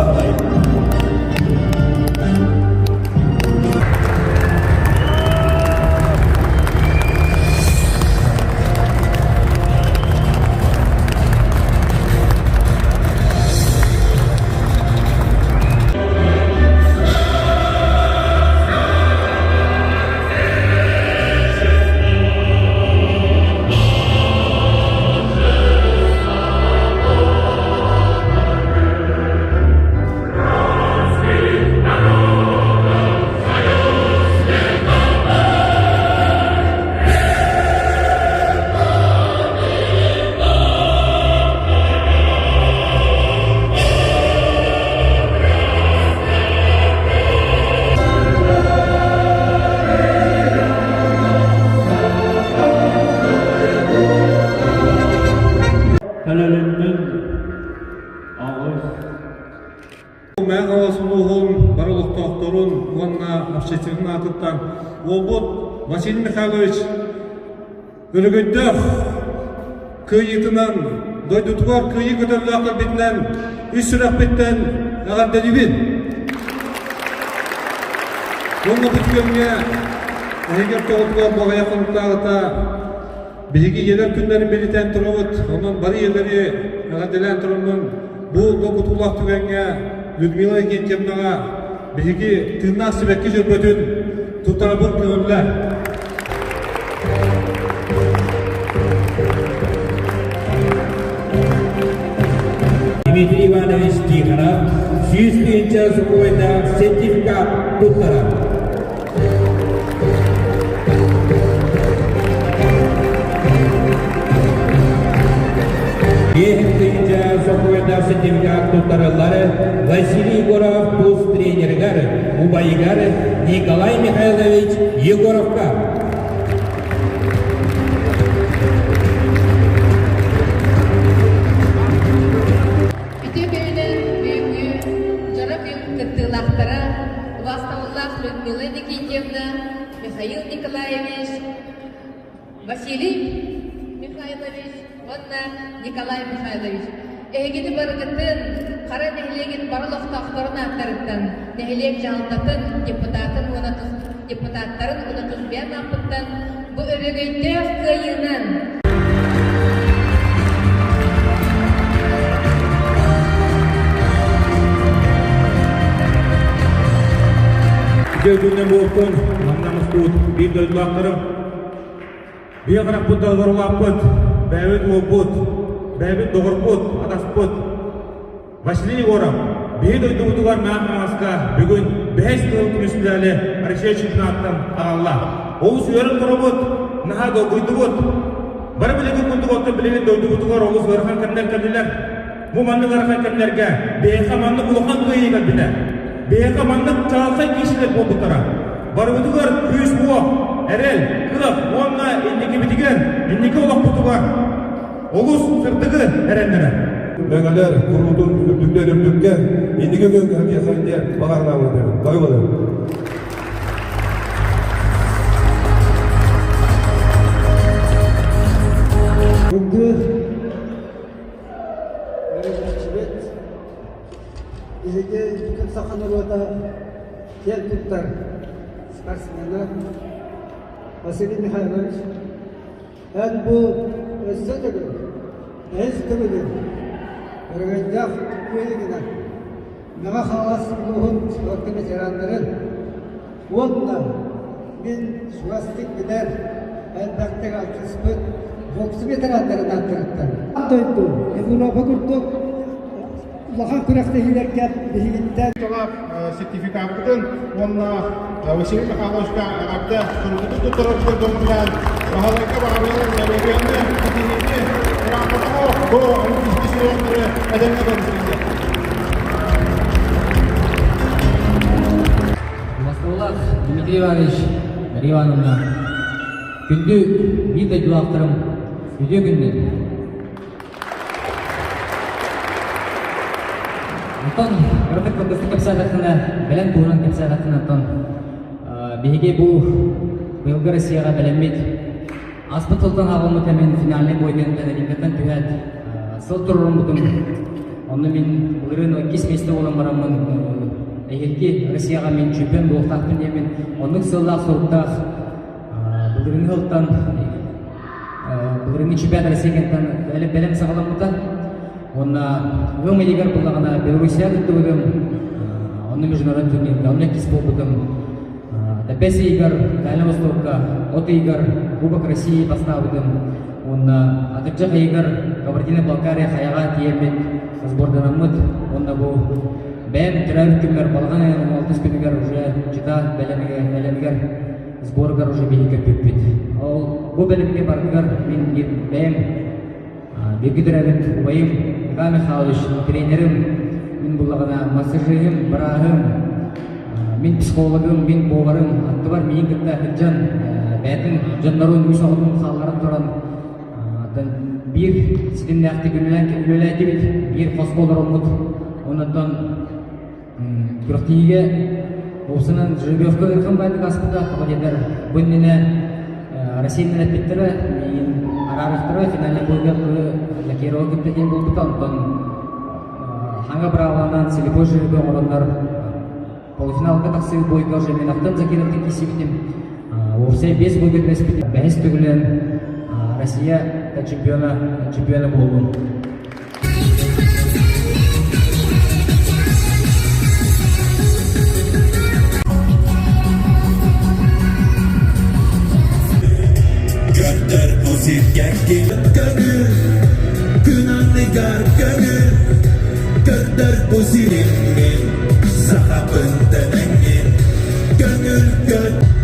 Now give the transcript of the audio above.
Баһылай. Кэлэлиннин аҕыс Мэҥэ Хаҥалас улууһун бары олохтоохторун уонна общественнай аатыттан уолбут Василий Михайлович Өрөгөйдөөх кыайыытынан, дойдутугар кыайыы көтөллөөх кэлбитинэн ис сүрэхпиттэн эҕэрдэлиибин! Уонна бу түгэҥҥэ эһиги ортоҕутугар бу аҕыйах хонуктааҕыта биһиги ийэлэр күннэрин бэлиэтээн турабыт. Онон бары ийэлэри эҕэрдэлээн тураммын бу долгутуулаах түгэҥҥэ Людмила Евгеньевнаҕа биһиги тыыннаах сибэкки дьөрбөтүн туттарабыт көҥүллэ. Дмитрий Иванович Тихонов 100 тыһыынча сокуойдаах сертификат туттарар. Биэс сокуойдаах сертификат туттарыллар Василий Егоров тус тренеригэр, убайыгар Николай Михайлович Егоровка. Үтүө күнүнэн бүгүҥҥү дьоро күн кыттыылаахтара убаастабыллаах Людмила Никитьевна, Михаил Николаевич, Василий Михайлович уонна Николай Михайлович. Эһигини барыгытын Хара нэһилиэгин бары олохтоохторун ааттарыттан, нэһилиэк дьаһалтатын, депутатын уонна депутаттарын уонна тус бэйэм ааппыттан бу өрөгөйдөөх кыайыынан Үтүө күнүнэн буолтун, манна мустубут биир дойдулаахтарым. Биир харахпыт далыгар улааппыт, бэйэбит уолбут, бэйэбит доҕорбут, атаспыт Василий Егоров биһи дойдубутугар Мэҥэ Хаҥаласка бүгүн бэһис кыһыл көмүс медали Россия чемпионаттан аҕалла. Олус үөрэн турабыт, наһаа долгуйдубут. Бары билигин курдук оттон билигин дойдубутугар олус ыарахан кэмнэр кэллилэр. Бу маннык ыарахан кэмнэргэ биһиэхэ маннык улахан кыайыы кэлбитэ. Биһиэхэ маннык чаҕылхай киисэлэр буолбуттара. Барыбытыгар күүс-уох, эрэл, кыах уонна инникибитигэр, инники олохпутугар олус сырдыгы эрэннэрэр. Мэҥэлэр куруутун үрдүктэн үрдүккэ инники күҥҥэ диэн баҕарнаабыт бары болар. Күндү өрөбүччүбүт биһиги бүтүн саха норуота киэн туттар спортсмена Василий Михайлович эн бу өссө төгүл бэһис төгүлүн өрөгөйдөөх кыайыыгынан Мэҥэ Хаҥалас улууһун спорка ветераннарын уонна мин чугастык билэр элбэхтик алтыспыт бокса ветераннарын ааттарыттан дойду Европа курдук улахан күрэхтэһиилэргэ биһигиттэн сертификаппытын уонна Василий Михайловичка эҕэрдэ суругутун туттарарбытын көҥүллээн Баһылайга баҕарыалар доруобуйаны, ситиһиини, кыраапатаҕа бу олимпийскай сезоннары этэҥҥэ көрүстүлэр. Мостовлах Дмитрий Иванович, Мария Ивановна, күндү биир дойдулаахтарым, үтүө күннэр! Онтон кыратык кылгастык кэпсээтэххинэ, бэлэм туһунан кэпсээтэххинэ, оттон биһиги бу быйылгы Россияҕа бэлэммит ааспыт сылтан аҕалбыт кэмин финальнай бой диэн Олимпиаттан түһээт сыл туруоруммутум. Онно мин былырыын иккис миэстэ буолан бараммын эһиилги Россияҕа мин чемпион буолуохтаахпын диэммин оннук сыаллаах-соруктаах былырыыҥҥы сылтан былырыыҥҥы чемпионат Россиягантан бэлэм саҕаламмыта. Уонна ыам ыйыгар буллаҕына Белоруссия кыттыбытым, онно международный турнирга, онно иккис буолбутум. Бэс ыйыгар Дальнай Востокка, от ыйыгар Кубок России бастаабытым. Уонна атырдьах ыйыгар Кабардино-Балкария хайаҕа тиийэммит, сборданаммыт. Уонна бу бэйэм төрөөбүт күммэр балаҕан ыйын алтыс күнүгэр уже Чита бэлэмигэр сборгар уже биһиги көппүппүт. Ол бу бэлэмҥэ барытыгар мин бэйэм Бииргэ төрөөбүт убайым Иван Михайлович тренерим, мин буллаҕына массажиһым, бырааһым, мин психологым, мин поварым, аттыбар миигин кытта сылдьан бэйэтин дьоннорун үс оҕотун хаалларан туран биир ситимнээхтик үлэлээтибит, биир хоско олороммут. Онон Күрэхтэһиигэ уопсанан жеребьевка ыарахан баайдык ааспыта, тоҕо диэтэр бу иннинэ Россиянан эппиттэрэ, миигин араарыахтара, финальнай бойга Закирова кытта диэн буолбута, онтон хаҥа быраабыланан слепой жеребе оҥороннор полуфиналга тахсыы бойга уже мин Ахтан Закировтан киирсибитим. Уопсай биэс бойга түбэспитим. Бэһис төгүлүн Россия чемпиона чемпиона буоллум. Көрдөр бу сиргэ көҥүл, күн анныгар көҥүл. Көрдөр бу сириммин, сахабын дэнэҥҥин. Көҥүл көт.